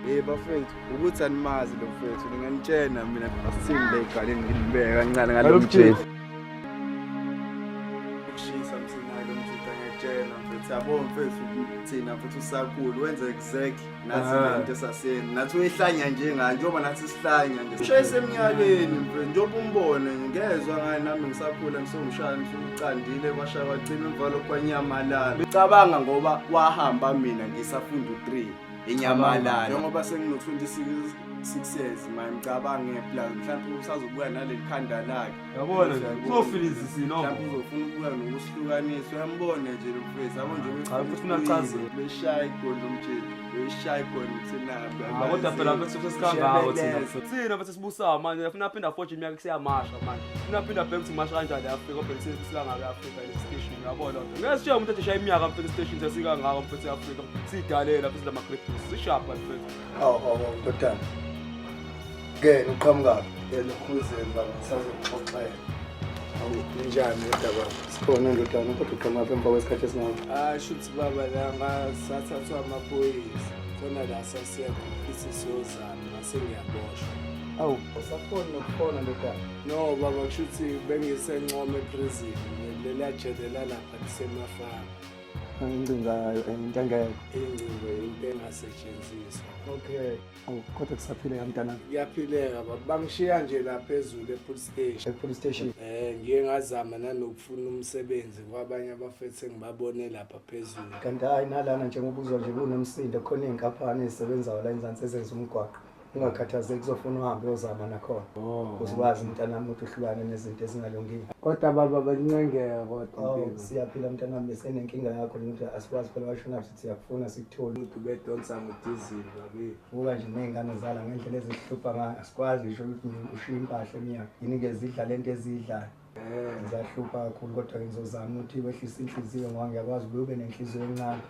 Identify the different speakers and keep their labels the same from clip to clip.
Speaker 1: Hey bafethu, ukuthi animazi lo mfethu, ninganitshena mina asithini le egaleni ngilibeke kancane ngalo mjeni. Ukushisa msinayo lo mjita ngiyakutshela mfethu, yabo mfethu thina mfethu usakhulu wenza exactly nathi
Speaker 2: Ah.
Speaker 1: lento esaseni. Nathi uyihlanya nje ngayo njengoba nathi sihlanya nje. Ushayisa eminyakeni mfethu, njengoba umbone ngezwa ngaye nami ngisakhula ngisongishaya ngisucandile kwashaya kwacima emva lokho kwanyamalala. Cabanga ngoba wahamba mina ngisafunda u3. Inyamalala. Njengoba sengino 26 years manje ngicabange plus mhlawumbe usazobuya naleli khanda lakhe.
Speaker 2: Yabona nje, uzofilizisile
Speaker 1: Mhlawumbe uzofuna ukubuya nokusihlukanisa. Uyambona nje lo mfethu, yabo nje
Speaker 2: Cha, futhi ufuna achazele.
Speaker 1: Beshaya igoli lomtsheli. Beshaya igoli mthinamba.
Speaker 2: Ah, kodwa phela mfethu sesikangako thina. Thina mfethu sibusayo manje, funa aphinda afoje iminyaka kusiyamasha manje. Funa aphinda abheke ukuthi masha kanjani e-Afrika, obheke ukuthi sikangaka e-Afrika lesi station, uyabona loo nto. Ngeke sishiye umuntu ethi shaya iminyaka mfethu station sesikangaka mfethu e-Afrika. Siyidalela mfethu lama grapes, sishapha mfethu.
Speaker 3: Awu awu awu, ndodana. Ngeke uqhamukaphi?
Speaker 4: Elokhuzeni baba ngisazokuxoxela. Awu ninjani kodwa baba?
Speaker 3: Sikhona ndodana, kodwa uqhamukaphi emva kwesikhathi esingaka?
Speaker 4: Ah shuthi baba la ngasathathwa amaphoyisa. Khona la sasiya khona ithi siyozama ngase ngiyaboshwa.
Speaker 3: Awu, usafoni nokufona ndodana.
Speaker 4: No baba kushuthi bengisencome prison lela jele lalapha kusemafama.
Speaker 3: Ingcingayo into engekho.
Speaker 4: Ingcingo into engasetshenziswa.
Speaker 3: Okay. Awu, kodwa kusaphileka mntanami.
Speaker 4: Kuyaphileka baba bangishiya nje la phezulu e-police station.
Speaker 3: E-police station.
Speaker 4: Ngiye ngazama nanokufuna umsebenzi kwabanye abafethu engibabone lapha phezulu.
Speaker 3: Kanti hayi nalana njengoba uzwa nje kunomsindo khona iy'nkampani ey'sebenzayo la eMzansi ezenza umgwaqo. Ungakhathazeki kuzofuna uhambe uyozama nakhona.
Speaker 4: Oh.
Speaker 3: Uzokwazi mntanami ukuthi uhlukane nezinto ezingalungile.
Speaker 4: Kodwa baba bancengeka kodwa
Speaker 3: Oh,
Speaker 4: impilo.
Speaker 3: siyaphila mntanami besenenkinga yakho le ukuthi asikwazi phela washona sithi siyakufuna sikuthole.
Speaker 4: Umuntu bedonsa ngodizili babi.
Speaker 3: Buka nje ney'ngane zala ngendlela ezihlupha ngayo asikwazi ngisho ukuthi ushiye impahla emnyango. Yini-ke zidla lento eziyidlayo. Ziyahlupha kakhulu kodwa-ke ngizozama ukuthi wehlise inhliziyo ngoba ngiyakwazi ubuye ube nenhliziyo encane.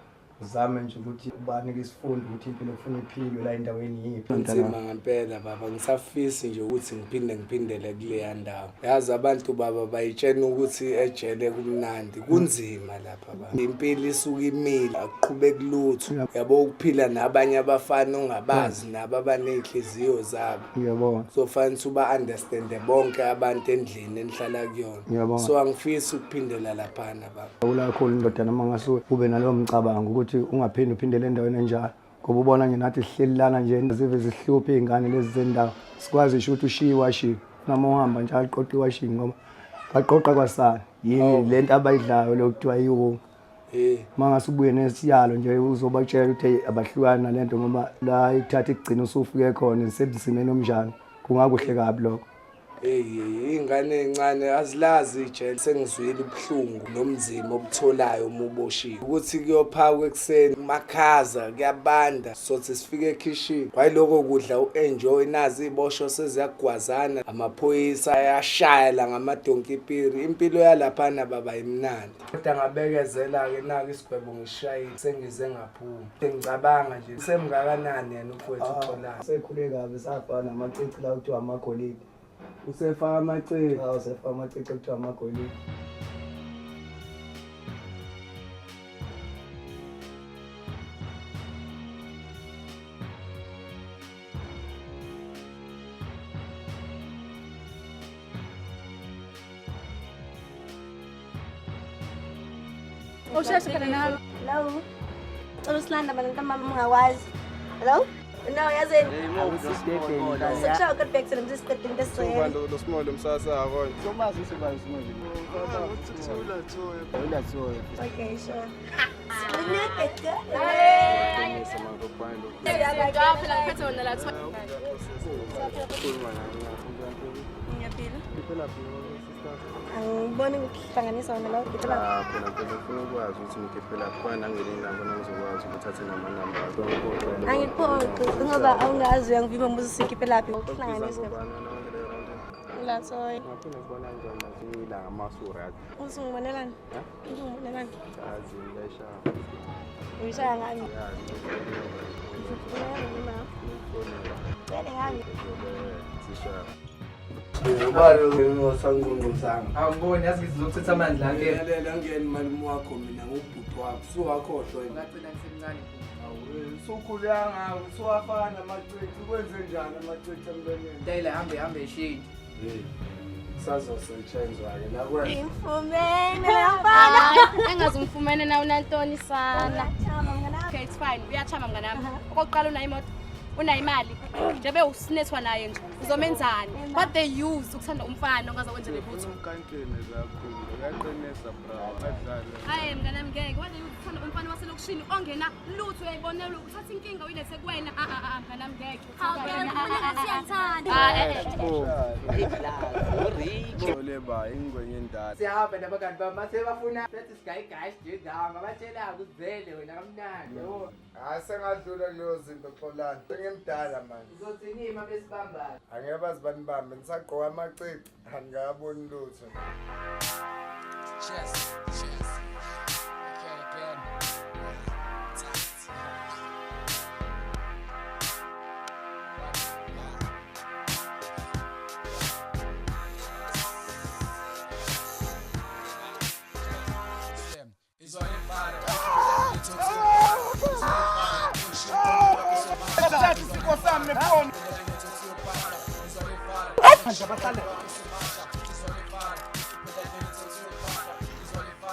Speaker 3: Uzame nje ukuthi ubanike isifundo ukuthi impilo kufuna iphilwe la endaweni yiphi.
Speaker 4: Kunzima ngempela baba, ngisafisi nje ukuthi ngiphinde ngiphindele kuleya ndawo. Yazi abantu baba bayitshena ukuthi ejele kumnandi, kunzima lapha baba. Impilo isuke imile, akuqhubeki lutho. Yabo ukuphila nabanye abafana ongabazi nabo abaney'nhliziyo zabo.
Speaker 3: Ngiyabona.
Speaker 4: Kuzofanele ukuthi uba-understande bonke abantu endlini enihlala kuyona.
Speaker 3: Ngiyabona.
Speaker 4: So angifisi ukuphindela laphana baba.
Speaker 3: Ula kakhulu ndodana uma ngasuke ube nalowo mcabango ukuthi ungaphinde uphindele endaweni enjalo. Ngoba ubona nje nathi sihleli lana nje zive zihluphe iy'ngane lezi zendawo. Sikwazi ngisho ukuthi ushiye iwashini. Noma uhamba nje aliqoqa iwashini ngoba baqoqa kwasani. Yini le nto abayidlayo le kuthiwa iwunga. Uma ngase ubuye nesiyalo nje uzobatshela ukuthi hey abahlukani nalento ngoba la ikuthatha ikugcina usufike khona isebuzimeni omnjani. Kungakuhle kabi lokho.
Speaker 4: Hey iy'ngane ey'ncane azilazi ijele sengizwile ubuhlungu nomzima obutholayo uma uboshiwe ukuthi kuyophakwa ekuseni kumakhaza kuyabanda sothi sifike ekhishini kwayiloko kudla u-enjoy nazi iy'boshwa seziyagwazana amaphoyisa ayashaya la ngamadonkipiri impilo yalaphana baba imnandi kodwa ngabekezela-ke naku isigwebo ngishayile sengize ngaphuma sengicabanga nje semngakanani yena umfowethu uXolani
Speaker 3: Sekhule kabi safana namacici la kuthiwa amagolide.
Speaker 4: Usefaka amacici.
Speaker 3: Cha usefaka amacici kuthiwa amagolide.
Speaker 5: Usheshe phela nawe.
Speaker 6: Hello. Cela usilanda mina ntambama ungakwazi. Hello? No, yazini. Sokushaya got back to them siqedile into esizoyenza.
Speaker 1: Lo small umsasa konje.
Speaker 3: Somazi usebazi manje.
Speaker 6: Okay, sure.
Speaker 5: Phela ngiphethe wona la.
Speaker 6: Ngiyaphila. Angiboni ukuhlanganisa wona la ugibela.
Speaker 1: Ah, phela phela ufuna ukwazi ukuthi ngikhiphela khona nangelinamba ngizokwazi ukuthatha namanamba akho.
Speaker 6: Angikuphoqi ngoba awungazi uyangivimba ngibuza usikhiphela phi ukuhlanganisa. La sorry.
Speaker 1: Ngaphinde ngibona kanjani la amasura.
Speaker 6: Usungibonelani? Usungibonelani?
Speaker 1: Chazi ngiyashaya.
Speaker 6: Uyishaya ngami. Cele ngami.
Speaker 4: Ubani osangqongqosanga?
Speaker 7: Awuboni yazi ngizochitha amandla akhe.
Speaker 4: Lalela ngeni malume wakho mina ngubhuti wakho. Suwakhohlwa wena.
Speaker 7: Ngagcina ngisemncane.
Speaker 4: Awu Usukhule kangaka usuwafaka namacici kwenze njani amacici emlonyeni?
Speaker 7: Intayela hambe hambe ishintshe.
Speaker 4: Sazosetshenzwa-ke la kwena.
Speaker 6: Ngimfumene mfana.
Speaker 5: Hayi, engaze umfumene na unantoni sana.
Speaker 6: Uyachama mngani wami.
Speaker 5: Okay, it's fine. Uyachama mngani wami. Okokuqala unayo imoto. Unayo imali. Njengoba usinethwa naye nje. Uzomenzani? What they use ukuthanda umfana ongazokwenzela lutho.
Speaker 1: Umkankene kakhulu, uyaqinisa bra, adlale.
Speaker 5: Hayi mngani wami ngeke. What they use ukuthanda umfana waselokishini ongena lutho uyayibonela uthatha inkinga uyilethe kuwena. Ah ah ah mngani wami ngeke.
Speaker 6: Hawu phela mina siyathanda.
Speaker 5: Ah eh eh.
Speaker 1: Ole ba ingwenye endala.
Speaker 7: Siyahamba nabangani bami mase bafuna sethi sigayigayi sididanga batshela kuzele wena kamnandi yabo.
Speaker 4: Hhayi sengadlula kuleyo zinto Xolani. Sengimdala manje.
Speaker 7: Uzothini ima besibambayo.
Speaker 4: Angeke baze banibambe nisagqoka amacici angikaboni lutho.
Speaker 8: Chess, chess. Okay, again.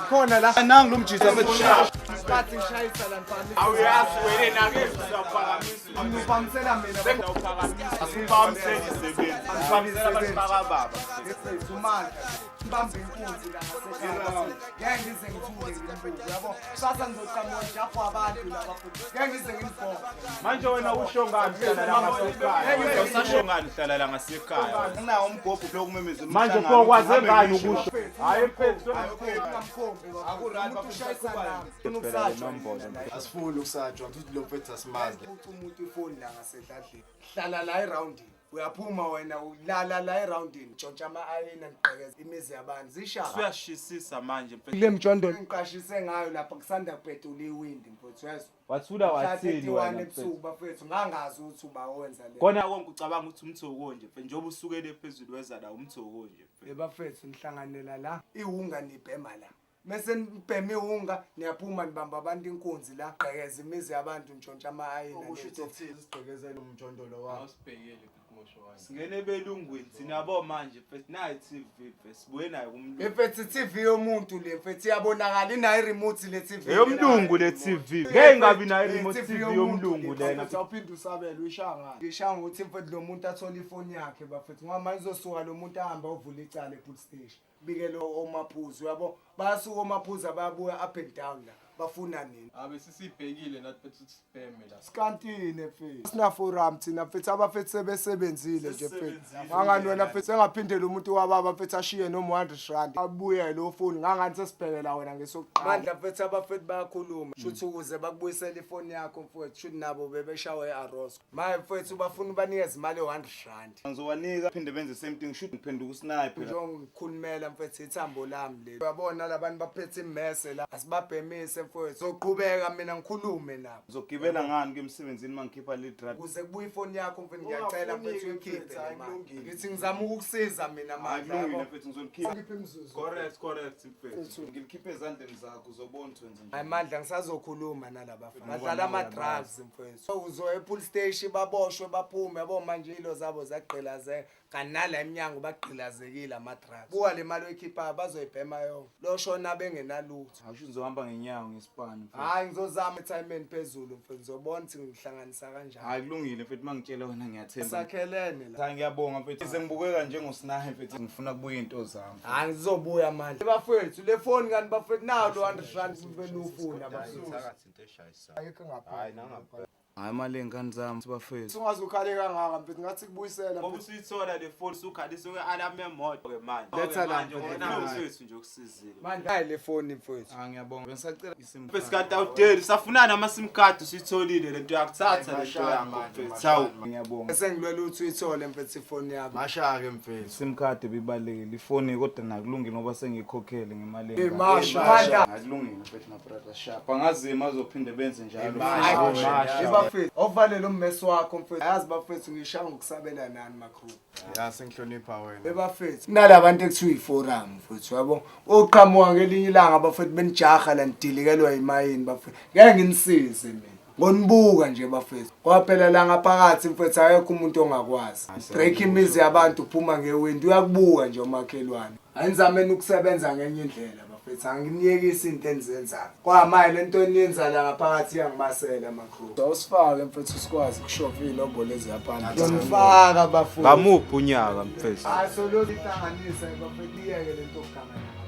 Speaker 4: Khona la
Speaker 1: Nangu lo mjitha mfethu.
Speaker 4: bathi ngishayisa la mfana.
Speaker 9: Awuyazi wena nake usaphakamisa.
Speaker 4: Ngiphamsela mina.
Speaker 9: Asiphakamisele isebenzi. Asiphakamisele abantu bakababa.
Speaker 4: Umandla. Ngibambe inkunzi la ngasekhaya. Ngeke ngize ngithuke ngimbuke yabo. Kusasa ngizoqhamuka njafo abantu laba futhi. Ngeke ngize ngimgoqe.
Speaker 9: Manje wena usho ngani uhlala la ngasekhaya? Usasho ngani uhlala la ngasekhaya?
Speaker 1: Nginawo umgobho lo kumemezela.
Speaker 9: Manje pho kwaze ngani ukusho? Hayi mfethu.
Speaker 4: Ngingamkhombi. Umuntu ushayisa nami. Ufuna ukusatshwa.
Speaker 1: Asifuni ukusatshwa, futhi lo mfethu asimazi.
Speaker 4: Uthi umuntu ifoni la ngasedladleni. Hlala la eroundini. Uyaphuma wena ulala la eroundini. Tshontsha ama-ayina nigqekeza imizi yabantu. Zishaya.
Speaker 9: Uyashisisa manje mfethu.
Speaker 4: Kule mjondolo ngiqashise ngayo lapha kusanda kubhedula iwindi mfethu uyezwa.
Speaker 9: Wathula
Speaker 4: Mhla
Speaker 9: wathini
Speaker 4: 31
Speaker 9: wena mfethu?
Speaker 4: ebusuku bafethu ngangazi ukuthi uba wenza le.
Speaker 9: Kona konke ucabanga ukuthi umthoko nje mfethu njengoba usukele phezulu weza la umthoko nje mfethu.
Speaker 4: Bebafethu nihlanganela la iwunga nibhema la. Mese nibhema iwunga niyaphuma nibamba abantu inkunzi la gqekeza imizi yabantu ntshontsha ama-ayina.
Speaker 1: Okusho ukuthi sigqekezele umjondolo wakho.
Speaker 9: Singene ebelungwini thina bo manje mfethu nayi TV mfethu sibuye nayo kumlungu.
Speaker 4: Mfethu TV yomuntu le mfethu iyabonakala inayo i-remote le TV.
Speaker 9: Eyomlungu le TV. Ngeke ingabi nayo i-remote TV yomlungu lena.
Speaker 4: Awuphinde usabele uyishaya ngani? Ngishaya ngokuthi mfethu lo muntu athole ifoni yakhe bafethu ngoba manje uzosuka lo muntu ahambe ayovula icala e-police station. Bike lo omaphuzu uyabo bayasuka omaphuzu bayabuya up and down la bafuna nini?
Speaker 10: Abe sisibhekile nathi mfethu ukuthi sibheme la.
Speaker 4: Sikantine mfethu. Sina forum thina mfethu abafethu sebesebenzile nje mfethu. Ngangani wena mfethu sengaphindela umuntu wababa mfethu ashiye noma 100 rand. Abuye lo phone ngangani sesibhekela wena ngesokuqala. Mandla mfethu abafethu bayakhuluma. Shuthi ukuze bakubuyisele ifoni yakho mfethu shuthi nabo bebeshawe eArosco. Maye mfethu bafuna ubanikeze imali e100 rand.
Speaker 1: Ngizowanika phinde benze same thing shoot ngiphenduka usniper.
Speaker 4: Njengoba ngikhulumela mfethu ithambo lami leli. Uyabona labantu baphethe imese la asibabhemise mfethu. Zoqhubeka mina ngikhulume nabo.
Speaker 1: Ngizogibela ngani ke emsebenzini mangikhipha le drug.
Speaker 4: Kuze kubuye ifoni yakho mfethu ngiyacela mfethu uyikhiphe le mali. Ngithi ngizama ukukusiza mina mandla.
Speaker 1: Akulungile
Speaker 4: yabo.
Speaker 1: mfethu ngizolikhipha.
Speaker 4: Ngiphe imizuzu.
Speaker 9: Correct correct mfethu.
Speaker 1: Ngilikhiphe ezandleni zakho uzobona ukuthi wenze njani.
Speaker 4: Hayi mandla ngisazokhuluma nalabafana. Badlala ama-drugs mfethu. Uzoya e-police station baboshwe baphume yabo manje ilo zabo zagqilazeka. Kanti nala eminyango bagqilazekile ama-drugs. Buka le mali oyikhiphayo bazoyibhema yonke. Loshona bengenalutho.
Speaker 1: Akusho ngizohamba ngenyawo ngesipani mfethu.
Speaker 4: Hayi ngizozama ethayimeni phezulu mfethu ngizobona ukuthi ngihlanganisa kanjani.
Speaker 1: Hayi kulungile mfethu mangitshela wena ngiyathemba.
Speaker 4: Sakhelene la.
Speaker 1: Cha ngiyabonga mfethu. Ize ngibukeka njengosinahe mfethu ngifuna kubuya into zami.
Speaker 4: Hayi ngizobuya manje. Bafethu le phone kanti bafethu nawo lo 100 rand kumele ufuna bafethu. Ayikho ngapha.
Speaker 1: Hayi nangapha. Hayi imali ey'ngane zami bafethu.
Speaker 4: Ungaze ukhale kangaka mfethu ngathi kubuyisela.
Speaker 9: Ngoba usuyithola le phone usukhalisa kwe-alarm yemoto ke manje.
Speaker 4: Letha la
Speaker 9: Manje
Speaker 4: mfethu.
Speaker 9: wena mfethu nje ukusizile.
Speaker 4: Manje hayi le phone mfethu.
Speaker 1: Ah ngiyabonga. Bengisacela isim.
Speaker 9: Mfethu kanti awudeli usafunana ama-sim card usuyitholile lento yakuthatha lento yakho mfethu. Hawu.
Speaker 1: Ngiyabonga.
Speaker 4: Sengilwela ukuthi uyithole mfethu ifoni yakho.
Speaker 1: Masha-ke mfethu. Sim card ibibalulekile ifoni kodwa nakulungile ngoba sengiyikhokhele ngemali.
Speaker 4: Eh, Masha. Mandla.
Speaker 1: Akulungile mfethu na brother sharp. Angazima azophinde benze njalo.
Speaker 4: Bafethu, awuvalele ummesi wakho mfethu. Yazi bafethu ngishaya ngokusabela nani makhulu.
Speaker 1: Ya sengihlonipha wena.
Speaker 4: Bebafethu kunalabantu ekuthiwa i-forum mfethu yabo. Oqhamuka ngelinye ilanga bafethu benijaha la nidilikelwa yimayini bafethu. Ngeke nginisize mina. Ngonibuka nje bafethu. Ngoba phela la ngaphakathi mfethu akekho umuntu ongakwazi. Break imizi yabantu uphuma ngewindi uyakubuka nje umakhelwane. Anizameni ukusebenza ngenye indlela bafethu. Anginiyekisi into enizenzayo. Kwamaye lento eniyenza la ngaphakathi iyangibasela makhulu. Awusifake mfethu sikwazi ukushova iy'nombolo eziyaphambili. Ngifaka bafethu.
Speaker 9: Ngamuphi unyaka mfethu?
Speaker 4: Hayi solo ihlanganise bafethu iyeke lento okuganga ngaphakathi.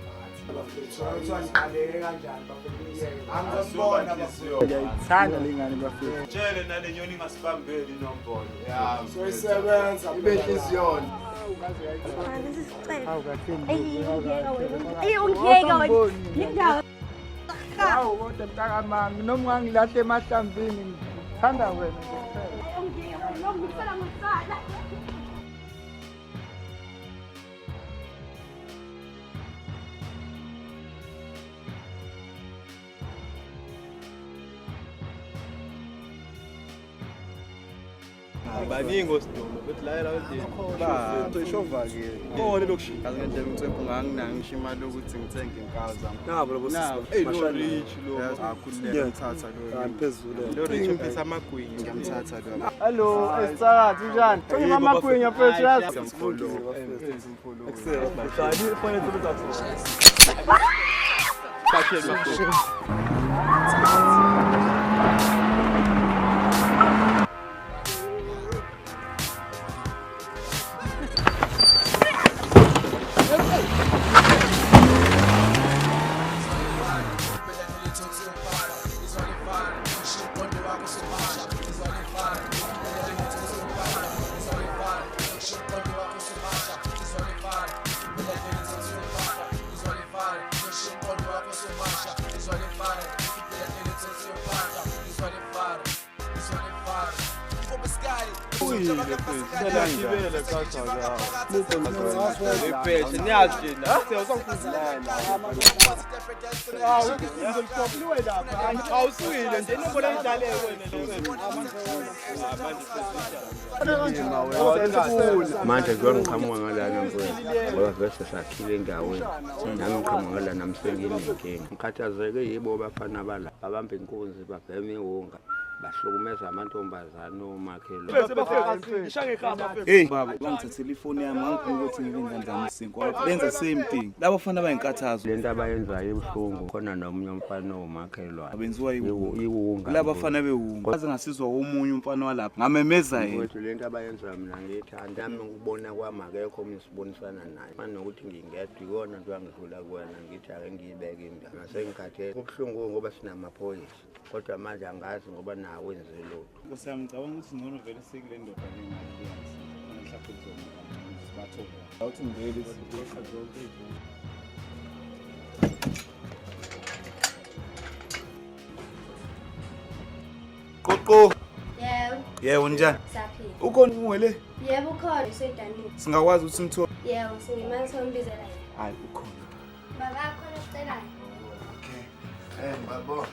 Speaker 4: Bafethu kuthiwa niqaleke kanjani bafethu iyeke. Angizobona bafethu.
Speaker 1: Ngiyayithanda le ngane bafethu.
Speaker 9: Tshele nale nyoni ingasibambeli inombolo. Ya.
Speaker 4: Soyisebenza
Speaker 1: ibe inhliziyona.
Speaker 6: Ayi ungiyeka wena. Yindawo.
Speaker 11: Hawu kodwa mntakamami noma ungangilahle emahlamvini ngithanda wena nje kuphela.
Speaker 5: Ungiyeka wena. Ngikusala ngosala.
Speaker 10: Baningi osidumo futhi la la
Speaker 1: Ba, ishovakile.
Speaker 2: Khona lokhu.
Speaker 1: Yazi ngendlela umthwephu nganginangisho ngisho imali yokuthi ngithenge inkawu zami.
Speaker 2: Nabo labo
Speaker 1: Nabo.
Speaker 2: sisi.
Speaker 1: Ey lo rich lo. Akhululeka ngithatha lo.
Speaker 2: Hayi phezulu.
Speaker 1: Lo rich uphethe amagwinya ngiyamthatha lo.
Speaker 11: Hello, esithakathi unjani? Thengima amagwinya mfethu yazi.
Speaker 9: Awuswile nje inombolo idlale wena.
Speaker 12: Manje kuyo ngiqhamuka ngalana mfowethu ngoba vese sakhile endaweni nami ngiqhamuka ngalana nami senginenkinga ngikhathazeke yibo bafana bala babamba inkunzi babhema iwunga bahlukumeza amantombazane omakhelwane.
Speaker 9: Hey baba, bangithathela ifoni yami ngangifuna ukuthi ngingane zami isinkwa. Benza same thing. Laba bafana bayinkathazo.
Speaker 12: Lento abayenzayo ibuhlungu khona nomunye umfana owumakhelwane.
Speaker 9: Abenziwa
Speaker 12: iwunga.
Speaker 9: Laba bafana bewunga. Baze ngasizwa omunye umfana walapha. Ngamemeza yena.
Speaker 12: Mfowethu lento abayenzayo mina ngiyithanda nami ngikubona kwami akekho omunye sibonisana naye. Manje nokuthi ngingedwa ikona nto angidlula kuwena ngithi ake ngiyibeke indaba. Sengikhathele. Kubuhlungu ngoba sinamaphoyisa. Kodwa manje angazi ngoba nawo wenze lutho.
Speaker 9: Nkosi yami ngicabanga ukuthi ngcono vele sikule ndoda le ngane leyangisiza. Mhlawumbe kuzoba sibathole. Awuthi ngivele
Speaker 13: Qoqo.
Speaker 6: Yebo.
Speaker 13: Yebo njani?
Speaker 6: Saphila.
Speaker 13: Ukhona ungwele?
Speaker 6: Yebo ukhona usedanile.
Speaker 13: Singakwazi ukuthi simthole.
Speaker 6: Yebo, singimane sombizela yena.
Speaker 13: Hayi ukhona.
Speaker 6: Baba khona sicelayo.
Speaker 4: Eh babo.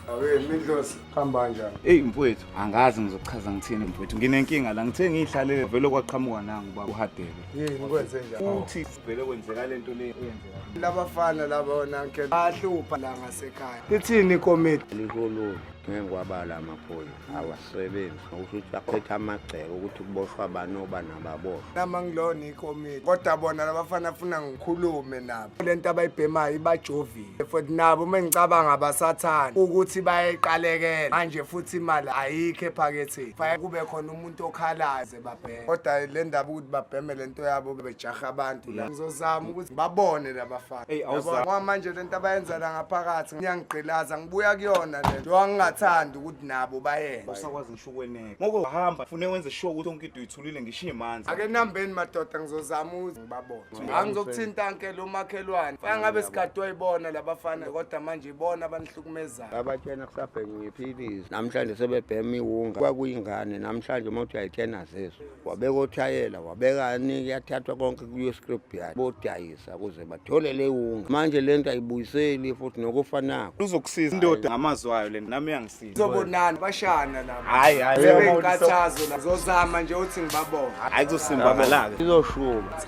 Speaker 4: Awe Midlosi hamba kanjani?
Speaker 9: Hey mfowethu, angazi ngizochaza ngithini mfowethu. Nginenkinga la ngithe ngihlalele vele kwaqhamuka nangu baba uHadebe.
Speaker 4: Yini kwenze njani?
Speaker 9: Uthi vele kwenzeka lento le eyenzeka.
Speaker 4: Labafana laba wona ke bahlupha la ngasekhaya. Ithini ikomiti?
Speaker 12: Liholulu ngeke ngiwabala amaphoyisa awasebenzi ngokusho ukuthi akhetha amagceke ukuthi kuboshwa bani obani ababoshwa.
Speaker 4: Nama ngilona ikomiti. Kodwa bona labafana funa ngikhulume nabo. Lento abayibhemayo ibajovile. Futhi nabo mengicabanga abasathanda ukuthi bayayiqalekela. Manje futhi imali ayikho ephaketheni. Fanele kube khona umuntu okhalayo ze babheme. Kodwa le ndaba ukuthi babheme lento yabo bejaha abantu la. Ngizozama ukuthi babone labafana.
Speaker 9: Hey, awuzame.
Speaker 4: Ngoba manje lento abayenza la ngaphakathi ngiyangigqilaza ngibuya kuyona le nto. Ngingathandi ukuthi nabo bayenze.
Speaker 9: Usakwazi ngisho ukweneka. Ngoko hamba fune wenze sure ukuthi yonke into uyithulile ngisho imanzi.
Speaker 4: Ake nambeni madoda ngizozama ukuthi ngibabone. Angizokuthinta nke lo makhelwane. Fanele ngabe sigade wayibona labafana kodwa manje ibona abanihlukumezayo.
Speaker 12: Abatshena kusabhenywa iphilisi namhlanje sebebhema iwunga kwakuyingane namhlanje uma uthi uyayitshena zezo wabeka othayela wabekani kuyathathwa konke kuyo-script yakhe bodayisa ukuze bathole le wunga manje le nto ayibuyiseli futhi nokufanako
Speaker 9: Uzokusiza indoda ngamazwi ayo le nami uyangisiza.
Speaker 4: Zobonani bashana laba.
Speaker 9: Hayi hayi.
Speaker 4: Sebeyinkathazo la. Ngizozama nje ukuthi ngibabone.
Speaker 9: Hayi kuzosimba-ke.
Speaker 12: Izoshuba.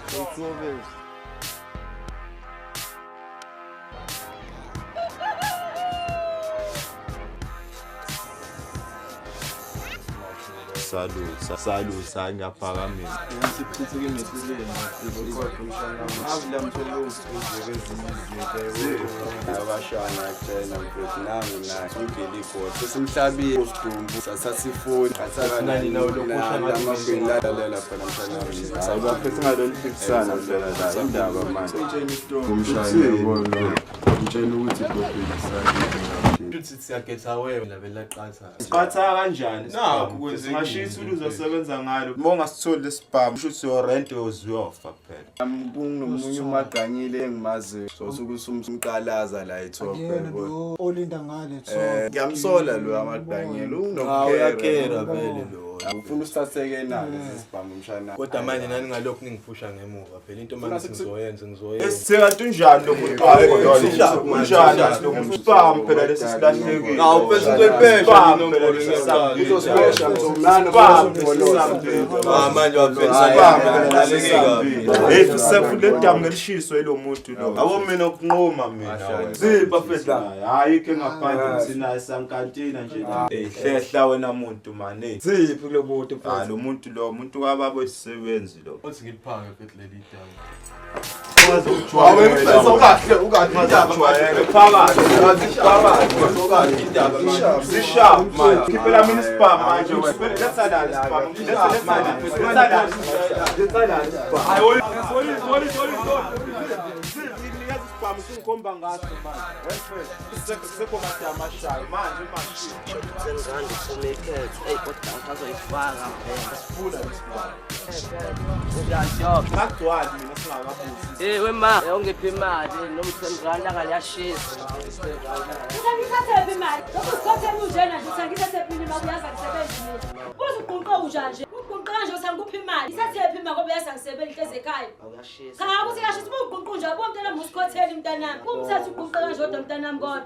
Speaker 10: Salutha, salutha ngiyaphakamisa.
Speaker 1: Siphithike emehleleni. Abashana kutshena mfethu nangu naye ugeligodi sesimhlabile usidumbu sathatha ifoni amagwini lalela phela mshana
Speaker 10: Hayi bafethu ngaloliphikisana phela la indaba manje.
Speaker 1: Umshana yabona umtshela ukuthi ibhobhile.
Speaker 10: Futhi siyagetha wena vele laqatha. Siqatha kanjani?
Speaker 13: Nakhu kwenzekile.
Speaker 10: Singashiya ithuluzi osebenza ngalo. Uma ungasitholi lesibhamu kusho ukuthi your rent uyofa kuphela.
Speaker 1: Kunomunye umagqanyile engimaziyo sosuke usumqalaza la e-top.
Speaker 11: Akuyena lo olinda ngale.
Speaker 1: Ngiyamsola lo amagqanyile.
Speaker 13: Cha, uyakera vele lo.
Speaker 1: Ufuna usithatheke na lesi sibhamu mshana?
Speaker 13: Kodwa manje nani ngalokhu ningiphusha ngemuva phela into manje ngizoyenza ngizoyenza.
Speaker 10: Esithenga unjani lo muntu wakho lo? Unjani lo muntu? Isibhamu phela lesi silahlekile.
Speaker 13: Hawu, phela uzoyiphesha.
Speaker 10: Isibhamu phela lesi sambili.
Speaker 1: Uzosibosha mthomlano.
Speaker 13: Ah, manje wafela.
Speaker 10: Hey, sefu le damu ngelishiswe lo muntu lo. Abo mina ukunquma mina.
Speaker 13: Zipha mfethu la.
Speaker 10: Hayi ke ngaphandle sinayo sankantina nje la. Hey, hlehla wena muntu man hey.
Speaker 13: Ziphi kulo muntu?
Speaker 10: Ah, lo muntu lo muntu kababa isisebenzi lo.
Speaker 2: Othi ngiliphake mfethu leli damu.
Speaker 13: Hawu mfethu, ukahle ukahle indaba manje.
Speaker 10: Phakathi.
Speaker 13: Phakathi indaba manje.
Speaker 10: Sisharp manje. Khiphela mina isibhamu manje. Letha la isibhamu. Letha la. Letha la. Letha la isibhamu.
Speaker 2: Hayi, holi holi holi holi holi.
Speaker 10: Nikeza isibhamu sungikhomba ngaso manje. Sekho madamu ashayo manje manje.
Speaker 7: 10 rand uphume ikhethe. Eyi, kodwa ngisazoyifaka phela.
Speaker 10: Sifuna isibhamu.
Speaker 7: Unjani job?
Speaker 10: Ngagcwali mina singakabuzi.
Speaker 7: Eh wema, ungiphi imali noma 10 rand angaliyashisa. 10 rand.
Speaker 5: Usangithathephi imali? Lokhu usikhotheni unjena nje, usangithathephi imali uyazi angisebenzi mina. Uzuqunqe unjani nje? Uqunqe kanje usangikuphi imali? Ithathephi imali ngoba uyazi angisebenzi hlezi ekhaya.
Speaker 7: Awuyashisa.
Speaker 5: Cha, ukuthi kashisa ubuqunqe nje, yabo mntanami usikhotheni mntanami. Umthathe uqunqe kanje kodwa mntanami kodwa.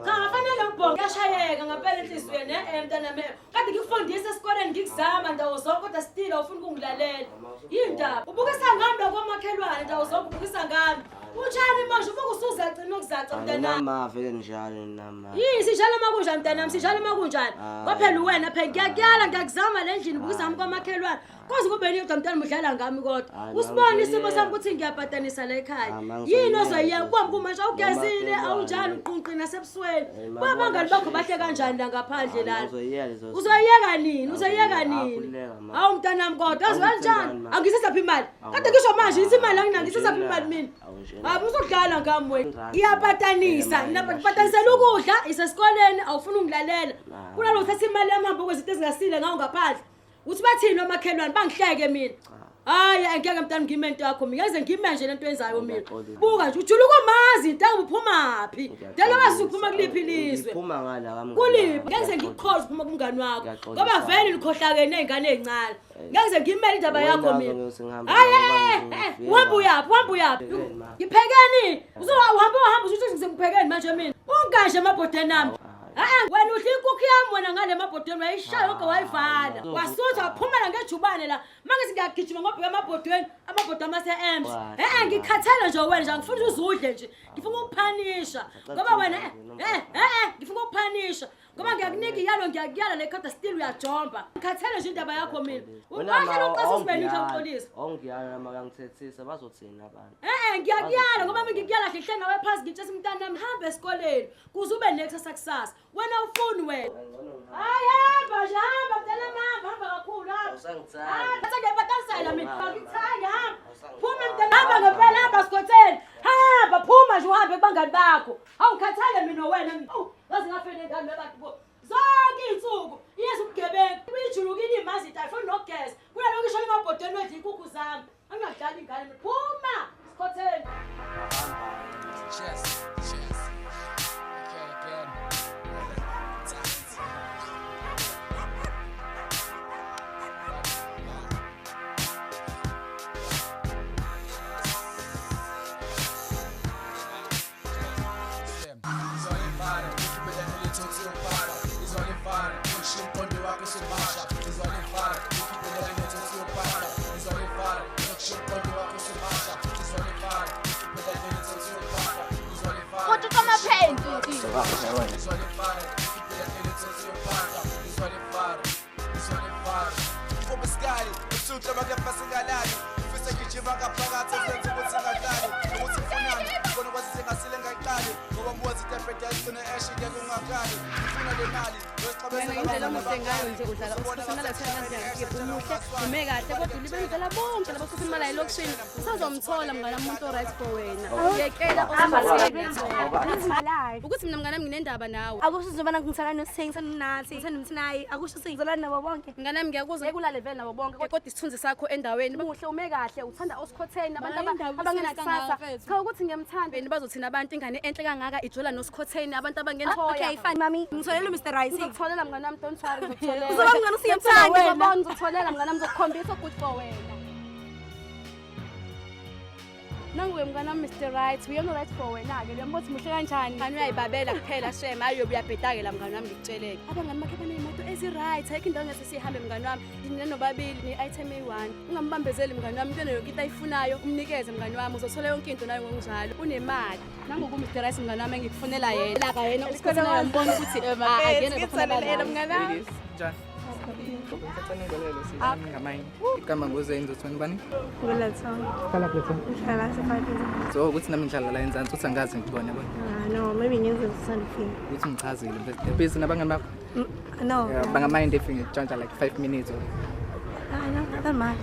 Speaker 5: Cha, fanele ngibonge. Kuyashayeka ngempela enhliziyweni mntanami. Kade ngikufundisa esikoleni ngikuzama ndawo zonke kodwa still awufuni ukungilalela. Yini ndaba? Ubukisa ngami la komakhelwane ndawo zonke, ubukisa ngami. Utshani manje ubuka usuzacina ukuzaca mntanami.
Speaker 7: Nama vele njalo nama.
Speaker 5: Yini sijalo uma kunjani mntanami, sijalo uma kunjani? Kwaphela wena phela ngiyakuyala ngiyakuzama le ndlini ubukisa ngami kwamakhelwane. Koze kube nini kodwa mntanami udlala ngami kodwa.
Speaker 7: Hayi,
Speaker 5: Usibone isimo
Speaker 7: ngizoyeka.
Speaker 5: sami ukuthi ngiyabhadanisa la ekhaya.
Speaker 7: Ah, ma,
Speaker 5: Yini
Speaker 7: ngizoyeka.
Speaker 5: ozoyiyeka kwami kumanje awugezile
Speaker 7: Noma
Speaker 5: awunjani uqunqi nasebusweni.
Speaker 7: Eh, ma,
Speaker 5: Kwabangani bakho bahle
Speaker 7: bayashisa.
Speaker 5: kanjani la ngaphandle lana?
Speaker 7: Uzoyiyeka lezo.
Speaker 5: Uzoyiyeka nini? Uzoyiyeka nini?
Speaker 7: Akhululeka, ma.
Speaker 5: Hawu mntanami kodwa azi kanjani?
Speaker 7: Ma.
Speaker 5: Angisisaphi imali.
Speaker 7: Awu,
Speaker 5: Kade ngisho manje ithi imali anginayo ngisisaphi
Speaker 7: Awunjena.
Speaker 5: imali mina.
Speaker 7: Awunjena.
Speaker 5: Hayi usudlala ngami wena.
Speaker 7: Rand.
Speaker 5: Ngiyapatanisa,
Speaker 7: Eh, ma,
Speaker 5: ngiyapatanisela ukudla isesikoleni awufuni ungilalela.
Speaker 7: Ah.
Speaker 5: Kunalo uthatha imali yami hamba kwezinto ezingasile ngawo ngaphandle. Uthi bathini omakhelwane bangihleke mina. Hayi angeke mntana ngime into yakho mina. Ngeze ngime nje lento yenzayo mina.
Speaker 7: Ngiyaxolisa.
Speaker 5: Buka nje ujula ukomazi intanga uphumaphi. Dela wazi uphuma kuliphi ilizwe.
Speaker 7: Ngiphuma ngala kamngani.
Speaker 5: Kuliphi? Ngeke ngikukhohle uphuma kumngani wakho.
Speaker 7: Ngiyaxolisa.
Speaker 5: Ngoba vele nikhohlakene nezingane ezincane. Ngeke ngimele indaba
Speaker 7: Wena
Speaker 5: yakho
Speaker 7: ke
Speaker 5: mina.
Speaker 7: ngiyoze ngihambe
Speaker 5: Hayi
Speaker 7: ngoba ngifika.
Speaker 5: uhamba uyaphi? Uhamba uyaphi?
Speaker 7: Ngiphekeni, ma.
Speaker 5: Ngiphekeni? Uzohamba uhamba usuthi ngikuphekeni manje mina. Unganje emabhodweni ami. Wena udla inkukhu yami wena ngale emabhodweni wayishaya yonke wayivala. Wasutha waphumela ngejubane la. Mangithi ngiyagijima ngobheka emabhodweni, amabhodo amase-Ems. Ngikhathele nje wena nje angifuni uzudle nje. Ngifuna ukuphanisha. Ngoba wena ngifuna ukuphanisha. Ngoba ngiyakunika iyalo ngiyakuyala le kodwa still uyajomba. Ngikhathele nje indaba yakho mina.
Speaker 7: Wena ma,
Speaker 5: Wahlala uxoxa usibeni
Speaker 7: awungiyala.
Speaker 5: uxolisa.
Speaker 7: Awungiyala nama uyangithethisa bazothini abantu.
Speaker 5: Ngiyakuyala ngoba mina ngikuyala hle hle nawe phansi ngitshela umntana hamba esikoleni kuze ube nekusasa kusasa. Wena ufuni wena. Hayi hamba nje hamba mntana hamba hamba kakhulu hamba.
Speaker 7: Awusangithandi.
Speaker 5: Hamba ngiyabhadalisela mina. Angithandi hamba. Phuma mntana hamba ngempela hamba sikhotheni. Hamba phuma nje uhambe kubangani bakho. Awungikhathele mina wena. Awu ngaze ngafela ingane yabantu bo. Zonke iy'nsuku iyeza ubugebengu. Uyijulukile imazi into ayifuni nokugeza. Kunalokhu isho emabhodweni wedla iy'nkukhu zami. Angingadlali ingane mina. Phuma sikhotheni.
Speaker 8: Chess, chess. Okay, again. Izolifana, ukubheka nelithotsi yophala. Izolifana, usho umqondo wakho sumasha. Izolifana, ukubheka nelithotsi yophala. Izolifana, usho umqondo wakho sumasha. Izolifana, ukubheka nelithotsi yophala. Izolifana.
Speaker 5: Uthi amaphenti.
Speaker 8: Izolifana, ukubheka nelithotsi yophala. Izolifana, izolifana. Ngisuhle bakepha singalali. Ngifise gijima ngaphakathi ezenza ukuthi ngadlali. Ukuthi ngifunani, ngibona kwathi sengasile ngayiqali. Ngoba ngiwazi itebhede yayigcine eshe ngeke ungakali. Ngifuna le mali,
Speaker 14: Wena indlela omuhle ngayo nje udlala usikhosana la umuhle ume kahle kodwa ulibenzela bonke laba futhi imali elokishini usazomthola mngane umuntu o-right for wena yekela ukuthi mina mngane nginendaba nawe
Speaker 6: Akusho ukuthi njengoba ngithanda nosithengisa nathi ngithanda umthinayi akusho ukuthi ngizolana nabo bonke.
Speaker 14: Mngane wami ngiyakuzwa ekulale vele nabo bonke kodwa isithunzi sakho endaweni muhle ume kahle uthanda osikhotheni abantu abangenakusasa cha ukuthi ngiyamthanda beni bazothina abantu ingane enhle kangaka ijola nosikhotheni abantu abangenathoya
Speaker 6: Okay, fine mami. Ngitholela uMr Right.
Speaker 14: Ngizokutholela mngane wami don't worry ngizokutholela.
Speaker 6: Uzoba mngane usiyamthanda.
Speaker 14: Ngizobona ngizokutholela mngane wami ngizokukhombisa good for wena. Nanguwe mngane wami Mr Right, uyena right for wena ke. Uyambona ukuthi muhle kanjani? Mngane uyayibabela kuphela shem, hayi uyobe uyabhedake la mngane wami ngikutsheleke. Abangani bakhe baneyimoto ezi-right, ayikho indawo engase sihambe mngane wami. Nina nobabili ne-item eyi-one. Ungambambezeli mngane wami, into yonke into ayifunayo, umnikeze mngane wami, uzothola yonke into nayo ngokunjalo. Unemali. Nangoku Mr Right mngane wami engikufunela yena. Laka yena usikhothana uyambona ukuthi akuyena
Speaker 15: Ngitholele mngane wami.
Speaker 16: Njani? Ngicela ningibelele sisi ngamanye. Igama nguZenzo uthweni bani?
Speaker 6: Ngulathona.
Speaker 16: Hlala kuphi?
Speaker 6: Ngihlala seParkini.
Speaker 16: So ukuthi nami ngihlala la eNzansi uthi angazi ngikubone yabona.
Speaker 6: Ah no, maybe ngenze usanda ufika.
Speaker 16: Ukuthi ngichazile mfethu. Busy nabangani bakho?
Speaker 6: No.
Speaker 16: Yeah, bangamind if ngitshontsha like 5 minutes or
Speaker 6: Ah no, I don't mind.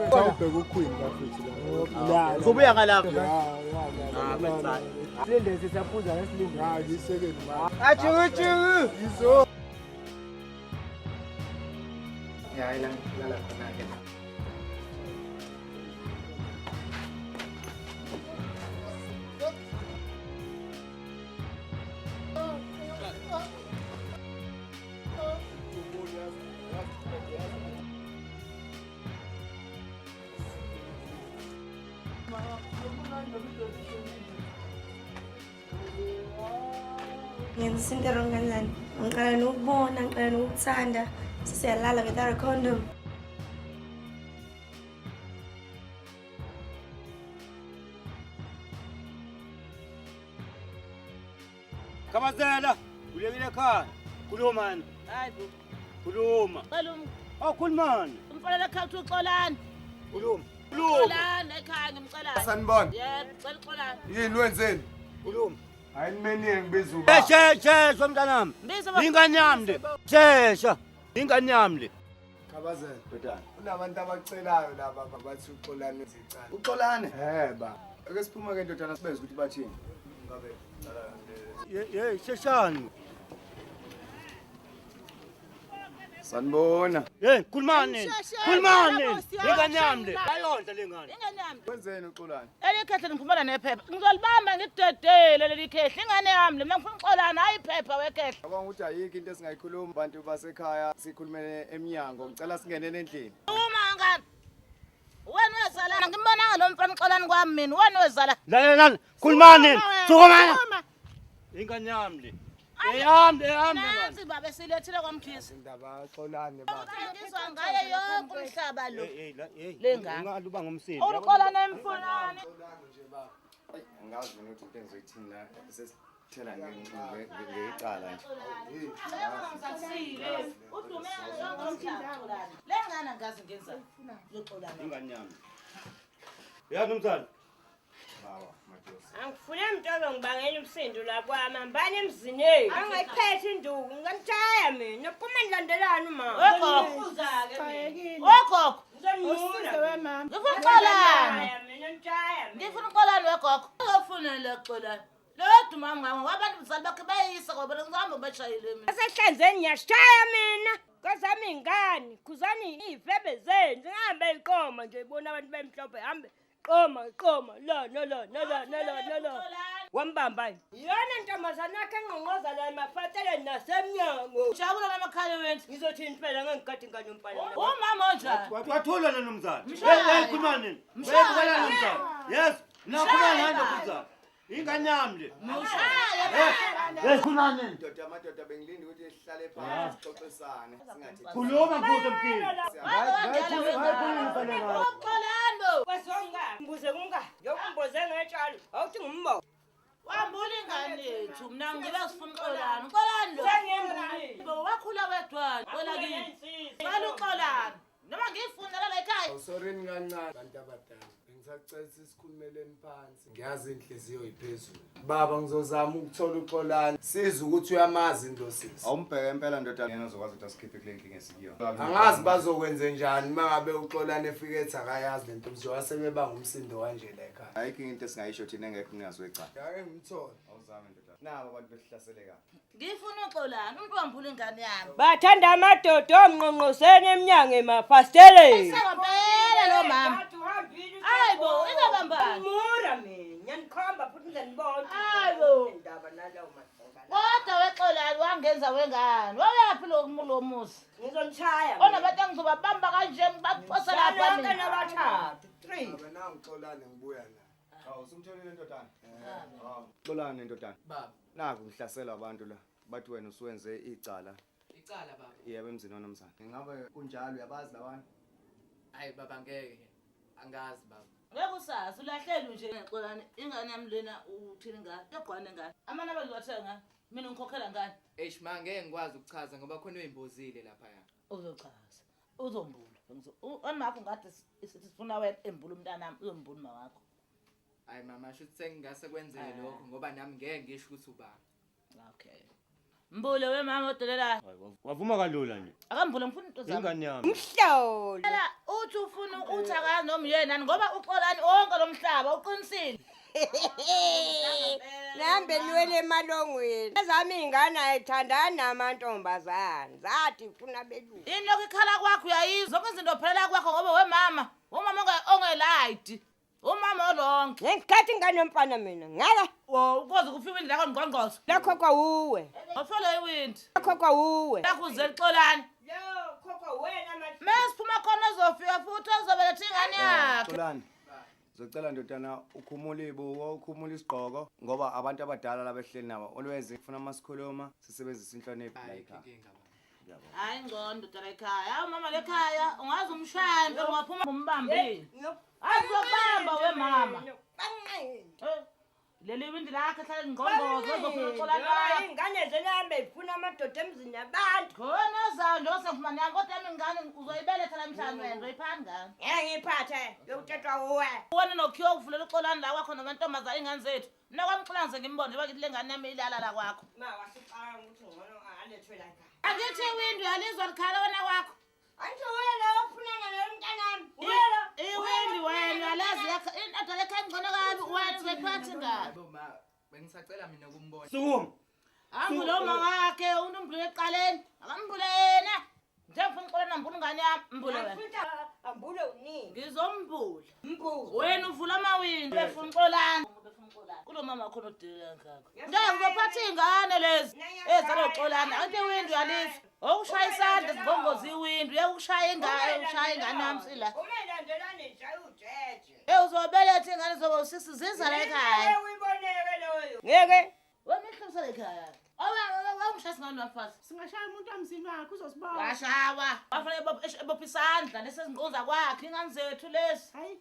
Speaker 11: Sawubheka uQueen bafethu la.
Speaker 10: Uzobuya ngalapho.
Speaker 11: Silinde sisaphuza ngesilinde. Hayi isekeni manje.
Speaker 10: Ajuku
Speaker 11: Yizo.
Speaker 16: Yeah, ila lala khona ke.
Speaker 6: Ngenza into wrong kanjani? Ngiqala nokubona, ngiqala nokuthanda. Sesiyalala without a condom.
Speaker 17: Khabazela, ulekile ekhaya. Khuluma.
Speaker 18: Hayi bo.
Speaker 17: Khuluma.
Speaker 18: Cela
Speaker 17: Awukhulumani.
Speaker 18: umfonela ekhaya uthi uxolani.
Speaker 17: Khuluma.
Speaker 18: Uxolani ekhaya ngimcela.
Speaker 1: Sanibona.
Speaker 18: Yebo, cela uxolani.
Speaker 1: Yini wenzeni?
Speaker 17: Khuluma.
Speaker 1: Hayi nimeniye ngibiza ubaba.
Speaker 17: Shesha mntanami.
Speaker 18: Mbiza baba.
Speaker 17: Ingane yami le. Shesha. Ingane yami le.
Speaker 4: Khabazela. Bhedana. Kunabantu abacelayo laba bathi uxolane izicala.
Speaker 1: Uxolane?
Speaker 4: Eh ba.
Speaker 1: Ake siphume ke ndodana sibeze ukuthi bathini. Ngabe cala
Speaker 17: Ye, sheshani.
Speaker 1: Sanibona.
Speaker 17: Hey, khulumani. Khulumani. Ingane yami le. Ayondla le ngane.
Speaker 18: Ingane yami.
Speaker 1: Wenzeni uxolane?
Speaker 18: Eli khehle ngiphumela nephepha. Ngizolibamba ngidedele leli khehle. Ingane yami le mina ngifuna uxolani hayi iphepha wekhehle.
Speaker 1: Cabanga ukuthi ayikho into esingayikhuluma abantu basekhaya sikhulumele emnyango. Ngicela singenele endlini.
Speaker 18: Uma ngane. Wena wezalana ngimbonanga lo mfana uxolani kwami mina. Wena wezala.
Speaker 17: Lalelani. Khulumani. Sukumani. Ingane yami le. Eyami, eyami le ngane.
Speaker 18: Nansi baba esilethile kwamkhisi.
Speaker 4: Indaba xolane baba.
Speaker 18: Ngizwa ngaye yonke umhlaba lo.
Speaker 17: Hey, hey,
Speaker 18: Le ngane.
Speaker 17: Ungaluba ngomsindo.
Speaker 18: Uxolani emfunani.
Speaker 1: Angazi mina ukuthi into engizoyithini la sesithela ngecala nje.
Speaker 18: Udume yonke umhlaba. Le ngane angazi ngenzani. Yoxolani.
Speaker 17: Ingane yami. Yazi mzali.
Speaker 1: Bawa, madosi.
Speaker 19: Angifune mntu ngibangela umsindo la kwami hambani emzini yenu. Angayiphethe induku nginganitshaya mina phuma nilandelani uma.
Speaker 18: Wegogo. Wegogo.
Speaker 19: Ngizonimuna.
Speaker 18: Ngifuna uxolani.
Speaker 19: Mina nitshaya.
Speaker 18: Ngifuna uxolani wegogo. Uzofuna le xolani. Lo duma ngami abantu bazali bakhe bayisa ngoba ngizohamba bashayile mina.
Speaker 19: Asehlanzeni ngiyashaya mina. Kwazami ingane, khuzani iy'febe zenu. Singahambe iqoma nje ibona abantu bemhlophe hambe. Qoma, qoma, la, la, la, la, la, la, la, la, la. Wambamba yini? Iyona ntombazane yakhe engqongqoza la emafasiteleni nasemnyango.
Speaker 18: Jabula namakhala wethu.
Speaker 19: Ngizothini phela ngangikade ingane yomfana.
Speaker 18: Umama onjani?
Speaker 17: Wathula lo mzali.
Speaker 18: Mshaya.
Speaker 17: Hey, khulumani.
Speaker 18: Mshaya.
Speaker 17: Khulumani mzali. Yes. Nakhulumani nje mzali. Ingane yami le. Hey, khulumani.
Speaker 1: Ndoda amadoda bengilinde ukuthi sihlale phansi sixoxisane singathi.
Speaker 17: Khuluma mfuthu mkhulu.
Speaker 19: Uxolani. Kwazonga. Mbuze kunga. Yokumboze ngetshalo. Awuthi ngumbo.
Speaker 18: Wambula ingane yethu mina ngibe sifuna uXolani. Uxolani lo.
Speaker 19: Sengiyembulile.
Speaker 18: Bo wakhula wedwana. Xola kimi. Cela uXolani. Noma ngiyifunela la ekhaya.
Speaker 4: Sorry kancane bantu abadala. Bengisacela ukuthi sikhulumeleni phansi. Ngiyazi inhliziyo iphezulu. Baba ngizozama ukuthola uXolani. Siza ukuthi uyamazi lo sisi.
Speaker 1: Awumbheke impela ndodana yena uzokwazi ukuthi asikhiphe kule nkinga esikuyona.
Speaker 4: Angazi bazokwenze njani mangabe uXolani efike ethi akayazi lento njengoba sebebanga umsindo kanje la ekhaya.
Speaker 1: Ayikho into esingayisho thina engekho umnikazi wecala.
Speaker 4: Ake ngimthole.
Speaker 1: Awuzame ndodana. Nabo abantu besihlasele kabi.
Speaker 18: Ngifuna uXolani umuntu wambula ingane yami.
Speaker 19: Bathanda amadoda omnqonqoseni emnyango emafasiteleni.
Speaker 18: Sengempela lo mama. Hayibo, ingabambani.
Speaker 19: Mura mina, ngiyanikhomba futhi ngiyanibona.
Speaker 18: Hayibo.
Speaker 19: Indaba nalawo madoda.
Speaker 18: Kodwa wexolani wangenza wengane. Wawuyaphi lo lo muzi?
Speaker 19: Ngizonishaya.
Speaker 18: Onabantu engizobabamba kanje ngibaphosa lapha
Speaker 19: Lonke
Speaker 18: mina.
Speaker 19: nabathathu. 3.
Speaker 4: Baba nangu uXolani ngibuya la.
Speaker 1: Hawu usumtholile ndodana? Hawu. Xolani ndodana.
Speaker 16: Baba.
Speaker 1: Naku ngihlasela abantu la. Bathi wena usuwenze icala.
Speaker 16: Icala baba.
Speaker 1: Yebo emzini wanomzana. Ingabe kunjalo uyabazi labantu?
Speaker 16: Hayi baba ngeke. Angazi baba.
Speaker 18: Ngeke usazi ulahlelwe nje Xolani ingane yami lena uthini ngayo? Yagqwane ngayo. Amanye abantu bathenga ngayo. Mina ngikhokhela ngani?
Speaker 16: Eish ma ngeke ngikwazi ukuchaza ngoba khona oyimbozile laphaya.
Speaker 18: Uzochaza. Uzombula. Omakho ngade sithi sifuna wena embula umntanami uzombula uma wakho.
Speaker 16: Hayi mama shuthi sengingase kwenzeke lokho ngoba nami ngeke ngisho ukuthi ubaba.
Speaker 18: Okay. Mbule wemama odelelayo.
Speaker 17: Wavuma kalula nje.
Speaker 18: Akambule ngifuna into zami.
Speaker 17: Ingane yami.
Speaker 19: Mhlolo.
Speaker 18: Phela uthi ufuna uthi akazi noma uyena ngoba uXolani wonke lo mhlaba uqinisile.
Speaker 19: Nambe niwele emalongweni. Ezami ingane ayithandani namantombazane. Zathi ifuna belungu.
Speaker 18: Yini lokhu ikhala kwakho uyayizwa zonke izinto phelela kwakho ngoba wemama, umama ongelayidi. Umama olonke.
Speaker 19: Ngesikhathi ingane yomfana mina ngala.
Speaker 18: Wo ukwazi ukufika iwindi lakho ngqongqozo.
Speaker 19: Lokho kwawuwe.
Speaker 18: Wafela iwindi.
Speaker 19: Lokho kwawuwe.
Speaker 18: Lakho uze Xolani.
Speaker 19: Lo khokho wena manje.
Speaker 18: Mesiphuma khona uzofika futhi ozobeletha ingane yakhe.
Speaker 1: Xolani. Ngizocela ndodana ukhumule ibuko, ukhumule isigqoko ngoba abantu abadala labehleli nabo always kufuna masikhuluma sisebenzise inhlonipho la ekhaya. Ngiyabonga.
Speaker 18: Hayi ngcono ndoda ekhaya. Hawu mama lekhaya ungaze umshaye impela ungaphuma umbambile. Hayi uzokubamba wemama. Leli windi lakhe hlale ngqongqozo uzofuna uXolani wakho.
Speaker 19: Ingane zenambe ifuna amadoda emzini yabantu.
Speaker 18: Khona zayo nje osengifumane yami kodwa yami ingane uzoyibeletha namhlanje wena uzoyiphani ngane.
Speaker 19: Ngeke ngiyiphathe yokutetwa uwe.
Speaker 18: Wena nokhiwa ukuvulela uXolani la kwakho namantombazane ingane zethu. Mina kwami uXolani ngize ngimbone njengoba ngithi le ngane yami ilala la kwakho.
Speaker 19: Ma wasicabanga ukuthi ngcono alethwe la ekhaya.
Speaker 18: Angithi iwindi uyalizwa likhala wena kwakho.
Speaker 19: Angithi uwe lo ofunana nomntanami. Uwe lo.
Speaker 18: Iwindi wena uyalazi yakho indoda lekhaya ingcono kabi wena uzoyiphatha ingane.
Speaker 16: Yebo ma bengisacela mina ukumbona.
Speaker 17: Sukuma.
Speaker 18: Ambule uma wakhe umuntu umbule ekuqaleni. Akambule yena. Njengoba ngifuna uXolani ambule ingane yami mbule wena.
Speaker 19: Ambule unini?
Speaker 18: Ngizombula.
Speaker 19: Mbule.
Speaker 18: Wena uvula amawindi befuna uXolani. Kulo mama wakho odelela ngakho. Ngeke ngizophatha iy'ngane lezi ezaloxolani. Angithi iwindi uyalizwa. Okushaya isandla sibongoza iwindi uyakushaya ingane ushaya ingane yami sila.
Speaker 19: Uma ilandelana ishaya ujeje.
Speaker 18: Eh uzobeletha ingane zoba usisi ziza la ekhaya.
Speaker 19: Uyiboneke loyo. Ngeke.
Speaker 18: Wena ihlomisa la ekhaya. Awungishaya singane wafazi.
Speaker 11: Singashaya umuntu emzini wakhe uzosibona.
Speaker 18: Washawa. Wafanele ebophe isandla lesi ezinqunza kwakhe ingane zethu lezi.
Speaker 11: Hayi,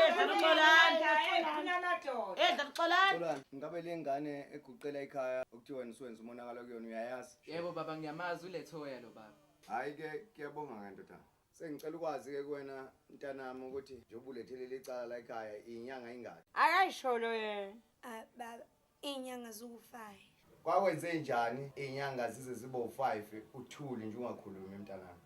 Speaker 18: Edla uXolani.
Speaker 19: Ifuna amadoda.
Speaker 18: Edla uXolani.
Speaker 1: Xolani, ngabe le ngane eguqela ekhaya okuthiwa wena usuwenza umonakalo kuyona uyayazi?
Speaker 16: Yebo baba ngiyamazi ulethoya lo baba.
Speaker 1: Hayi ke kuyabonga ke ndodana. Sengicela ukwazi ke kuwena mntanami ukuthi njengoba ulethelele icala la ekhaya inyanga ingaki.
Speaker 19: Akayisholo yena.
Speaker 6: Ah baba, iy'nyanga ziwu-5.
Speaker 1: Kwakwenze njani inyanga zize zibe u5 uthuli nje ungakhulumi mntanami?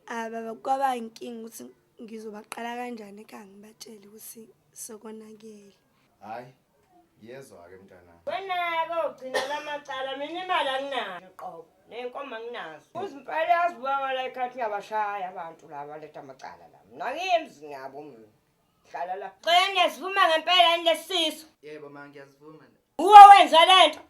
Speaker 6: Ah baba, kwaba inkinga ukuthi ngizobaqala kanjani ekhaya ngibatshele ukuthi sekonakele.
Speaker 1: Hayi, ngiyezwa ke mntanami.
Speaker 19: Wena-ke ogcina lamacala mina imali anginayo qobo ney'nkomo anginazo. Uzimpela yazibuka la ikhathi ngiyabashaya abantu laba letha amacala la. Mina ngiye emzini yabo mina. Hlala la. Xolani niyasivuma ngempela yini lesi sisu?
Speaker 16: Yebo ma ngiyazivuma.
Speaker 19: Uwe wenza lento.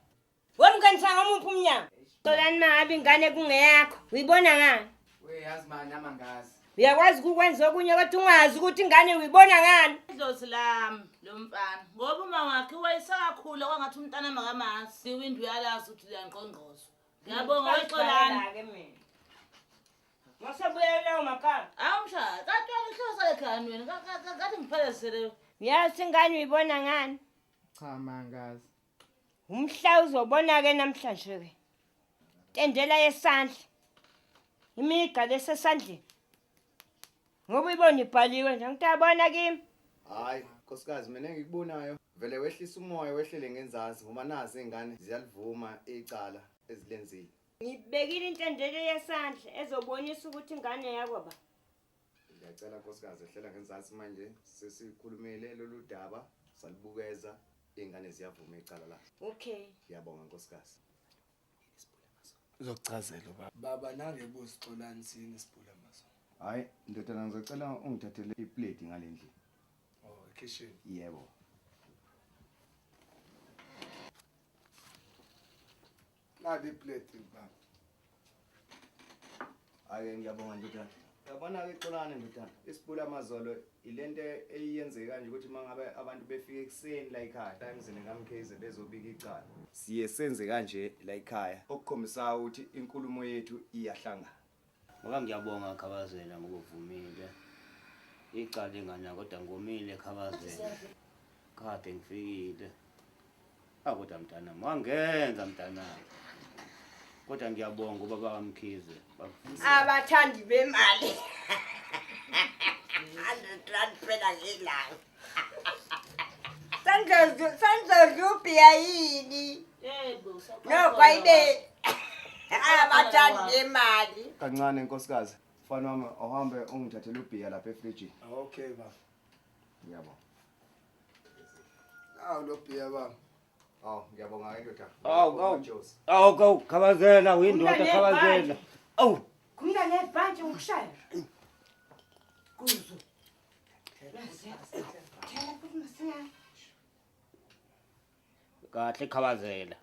Speaker 19: Wemngenisa ngamuphi umnyango? Xolani mangabe ingane kungeyakho, uyibona ngani?
Speaker 16: We yazi ma nami angazi.
Speaker 19: Uyakwazi ukukwenza okunye kodwa ungazi ukuthi ingane uyibona ngani?
Speaker 18: Idlozi lami lo mfana ngoba uma wakhe wayesakakhula kwangathi umntana makamazi iwindi uyalazi ukuthi liyangqongqozwa. Ngiyabonga wexolani.
Speaker 19: Ke mina. Masebuyela umakhaya.
Speaker 18: Awumshaya, kanti wena uhlosa ekhaya wena ngathi ngiphelezele.
Speaker 19: Uyazi ingane uyibona ngani?
Speaker 16: Cha ma angazi.
Speaker 19: Umhla uzobona-ke namhlanje-ke. Tendela yesandla. Imigqa lesesandleni. Ngoba uyibona ibhaliwe nje ngiyabona kimi.
Speaker 1: Hayi, nkosikazi mina engikubonayo vele wehlisa umoya wehlele ngenzansi ngoba nazi izingane ziyalivuma icala ezilenzile.
Speaker 19: Ngibekile intendele yesandla ezobonisa ukuthi ingane yakho ba.
Speaker 1: Ngiyacela nkosikazi ehlela ngenzansi manje sesikhulumile lolu daba salibukeza izingane ziyavuma icala lazo.
Speaker 19: Okay.
Speaker 1: Ngiyabonga nkosikazi.
Speaker 4: Uzokuchazela ubaba. Baba nange buzixolani sini sibhula mazo.
Speaker 1: Hayi ndodana ngizocela ungithathele iplate ngale ndlini.
Speaker 4: Oh, kitchen.
Speaker 1: Yebo.
Speaker 4: Nali iplate baba.
Speaker 1: Ake ngiyabonga ndodana. Yabona ke Xolani ndodana, isibula amazolo ilento eyenzeka kanje ukuthi mangabe abantu befika ekuseni la ekhaya, la emzini kaMkhize bezobika icala. Siye senze kanje la ekhaya okukhombisayo ukuthi inkulumo yethu iyahlangana.
Speaker 17: Ngoba ngiyabonga Khabazela ngoba uvumile. Icala ingane kodwa ngomile Khabazela. Kade ngifikile. Ah kodwa mntanami wangenza mntanami. Kodwa ngiyabonga ubaba kaMkhize.
Speaker 19: Abathandi bemali. 100 rand phela ngelanga. Sandlodla ubhiya yini?
Speaker 18: Yebo,
Speaker 19: Nokho ayibe abathandi bemali.
Speaker 1: Kancane nkosikazi, mfana wami awuhambe ungithathele ubhiya lapha efrijini.
Speaker 4: Okay baba.
Speaker 1: Ngiyabonga.
Speaker 4: Awu lo bhiya baba.
Speaker 1: Awu ngiyabonga ke ndoda.
Speaker 17: Awu awu. Awu awu Khabazela uyindoda Khabazela. Awu.
Speaker 19: Khumula nebhantshi ngikushaya. Kuzo. Thela futhi masinyane.
Speaker 17: Kahle Khabazela.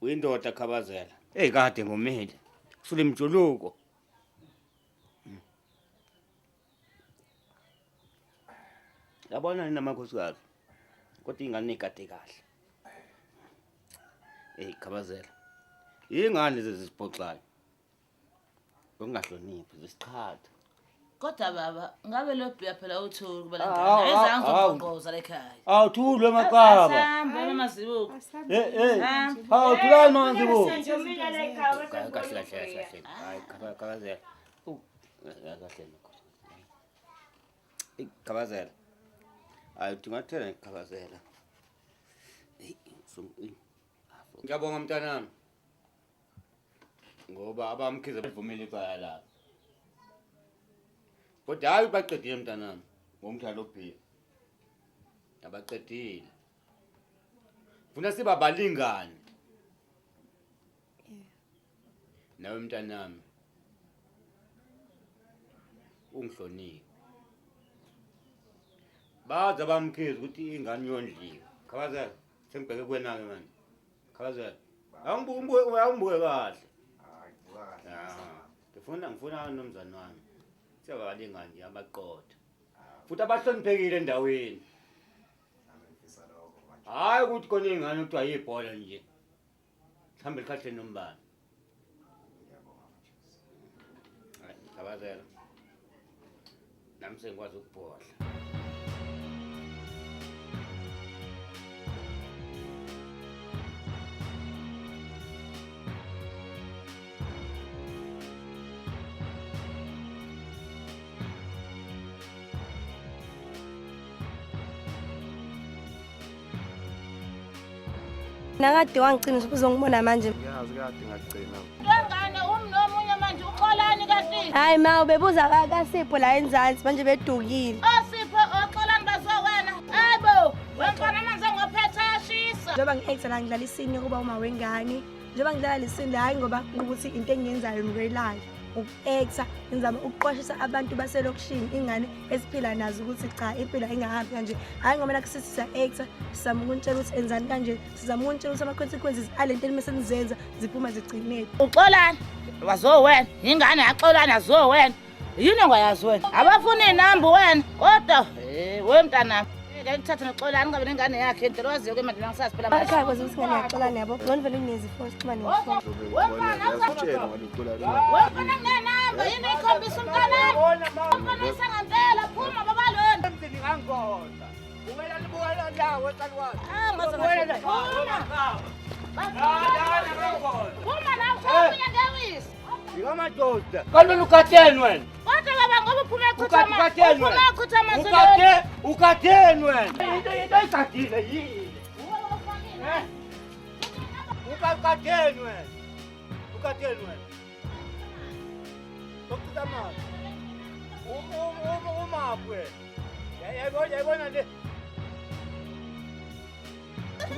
Speaker 17: Uyindoda Khabazela. Hey kade ngomile. Kusule imjuluko. Yabona nina makhosikazi. Kodwa ingane igade kahle. Hey Khabazela. Ingane lezi zisiphoxayo. Ngokungahloniphi zisiqhatha.
Speaker 18: Kodwa baba, ngabe lo bhiya phela uthuli kuba
Speaker 17: Awu,
Speaker 18: lengane. Ayizange
Speaker 17: awu.
Speaker 18: uzongqongqoza la ekhaya.
Speaker 17: Awu thulwe maqaba.
Speaker 18: Asambe mama Zibuko.
Speaker 17: Eh eh.
Speaker 18: Hambe.
Speaker 17: Awu thulani mama Zibuko.
Speaker 19: Nje mina la ekhaya
Speaker 17: Kahle kahle kahle kahle. Hayi Khabazela. Kahle nokho. Khabazela. Hayi udingathela Khabazela. Hey, Ngiyabonga mntanami. Ngoba abamkhize bavumile icala labo. Kodwa hayi baqedile mntanami ngomthwalo obhiya. Abaqedile. Funa siba balingani. Nawe mntanami. Ungihloniphe. Baza bamkhize ukuthi ingane yondliwe. Khabazela, sengibheke kuwena ke manje. Khabazela. Awungibuke awungibuke kahle. Ah, ngifuna nomzane wami. Siyabalingani nje abaqotho. Futhi abahloniphekile endaweni. Hayi ukuthi khona ingane kuthiwa yibhola nje. Mhlawumbe likhahle nombani. Hayi, Khabazela. Nami sengikwazi ukubhodla.
Speaker 6: Nakade wangicina uzongibona manje.
Speaker 1: Ngiyazi kade ngagcina.
Speaker 18: Lengane umnomunye manje uxolani kanti.
Speaker 6: Hayi ma ubebuza kaSipho la enzansi manje bedukile.
Speaker 18: Osipho oxolani bazowena. Hayibo, wemfana manje ngophethe ashisa.
Speaker 6: Njengoba ngi-actor la ngidlala isini yokuba uma wengane. Njengoba ngidlala le sini la hayi ngoba ukuthi into engiyenzayo ngiyelayo. Uku-actor ngizama ukuqwashisa abantu baselokishini ingane esiphila nazo ukuthi cha impilo ayingahambi kanje. Hhayi ngoba nakhu sithi siya-actor sizama ukunitshela ukuthi enzani kanje, sizama ukunitshela ukuthi ama-consequences ale nto enime senizenza ziphuma zigcinephi.
Speaker 18: Uxolani wazowena, ingane yaxolani azowena. Yini ongayazi wena? Abafuni inamba wena. Kodwa we mntanami. Ngeke ngithathe noxolani ngabe nengane yakhe into waziyo ke manje ngisazi phela manje.
Speaker 6: Ekhaya kwazi ukuthi ingane yaxolani yabo. Ngcono vele unezifo sixhumane ngefoni.
Speaker 1: Ngiyakutshela ngalokuxolani.
Speaker 18: Wemfana nginenamba yini ikhombisa umntanami? Umfana isangempela phuma baba lona.
Speaker 11: Emzini kangoza.
Speaker 17: Ubela libukela la wesalwazi.
Speaker 18: Ah, ngaze. Uma la ushaya ngewisi.
Speaker 17: Ngamadoda. Kalona ukatheni wena?
Speaker 18: Kodwa baba ngoba uphume echitha
Speaker 17: Ukatheni
Speaker 18: Uphume
Speaker 17: wena?
Speaker 18: echitha amanzi.
Speaker 17: Ukathe ukatheni wena? Into igadile yini? Ukatheni wena? Ukatheni wena? Ukuchitha amanzi. Umaphi wena? Yayibona yayibona le.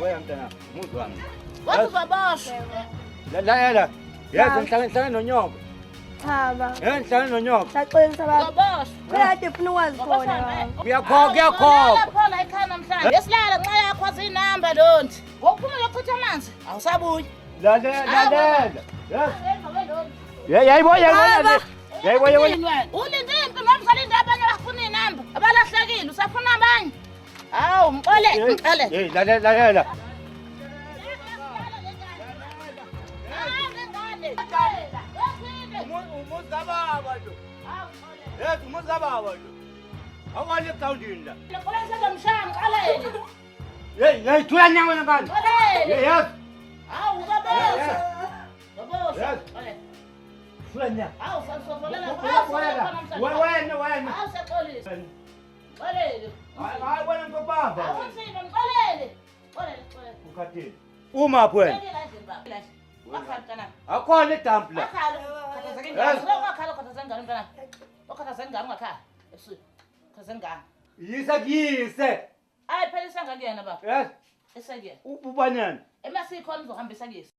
Speaker 17: Wena mntana, umuzi wami.
Speaker 18: Wathi uzoboshwa.
Speaker 17: La la. Yazi ngihlangene nonyoko.
Speaker 6: Cha baba.
Speaker 17: Ngihlangene nonyoko.
Speaker 6: Saxolisa baba.
Speaker 18: Uzoboshwa.
Speaker 6: Phela kade ufuna ukwazi khona baba.
Speaker 17: Uyakhokha uyakhokha.
Speaker 18: Lapho la ekhaya namhlanje. Yesilala nxa yakho azinamba lonti. Ngokuphuma yokuchitha amanzi awusabuyi.
Speaker 17: Lalela lalela. Yayibona yayibona le. Yayibona yayibona.
Speaker 18: Ulinde impi nomzali abanye abafuna inamba. Abalahlekile usafuna abanye. Hawu mxole mxole.
Speaker 17: Hey lalela lalela. Umuzi kababa lo. Yes umuzi kababa lo. Awale egroundini la. Hey hey thula nyanga wena ngane. Yes.
Speaker 18: Hawu uzoboshwa. Uzoboshwa.
Speaker 17: Thula nyanga.
Speaker 18: Hawu sasofolela.
Speaker 17: Wena wena.
Speaker 18: Hawu saxolisa. Xolele.
Speaker 17: Hayi wena ngikubamba.
Speaker 18: Awuthini mxolele. Xolele xolele.
Speaker 17: Ukhathini. Umaphi wena?
Speaker 18: Wakhala mntanami.
Speaker 17: Akhona idampu la.
Speaker 18: Wakhala. Khathazeka ingane. Wakhala khathazeka ingane mntanami. Wakhathazeka ingane ungakhala. Ebusuku. Khathazeka ingane.
Speaker 17: Yise kuyise.
Speaker 18: Hayi phela isangakuyena baba.
Speaker 17: Yes.
Speaker 18: Isakuyena.
Speaker 17: Ubanani?
Speaker 18: Emasikhona uzohambisa kuyise.